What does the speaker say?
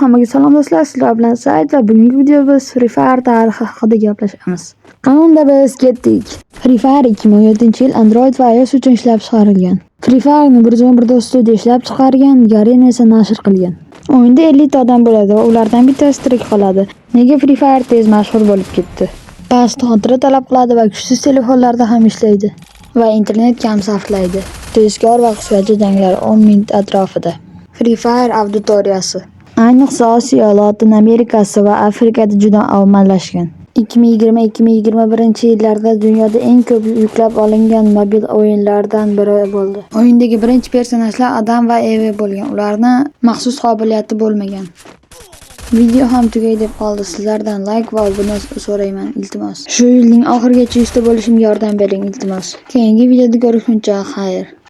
Hammaga salom do'stlar, sizlar bilan Said va bugungi video biz Free Fire tarixi haqida gaplashamiz. Qani unda biz ketdik. Free Fire 2017-yil Android va iOS uchun ishlab chiqarilgan. Free Fire'ni 111 studiya ishlab chiqargan, Garena esa nashr qilgan. O'yinda 50 ta odam bo'ladi va ulardan bittasi tirik qoladi. Nega Free Fire tez mashhur bo'lib ketdi? Past xotira talab qiladi va kuchsiz telefonlarda ham ishlaydi va internet kam sarflaydi. Tezkor va qisqacha janglar 10 minut atrofida. Free Fire auditoriyasi ayniqsa Osiyo, Lotin Amerikasi va Afrikada juda ommalashgan. 2020-2021 yillarda dunyoda eng ko'p yuklab olingan mobil o'yinlardan biri bo'ldi. O'yindagi birinchi personajlar Adam va Eva bo'lgan. Ularni maxsus qobiliyati bo'lmagan. Video ham tugay deb qoldi. Sizlardan like va obuna so'rayman, iltimos. Shu yilning oxirigacha 100 ta bo'lishimga yordam bering, iltimos. Keyingi videoda ko'rishguncha xayr.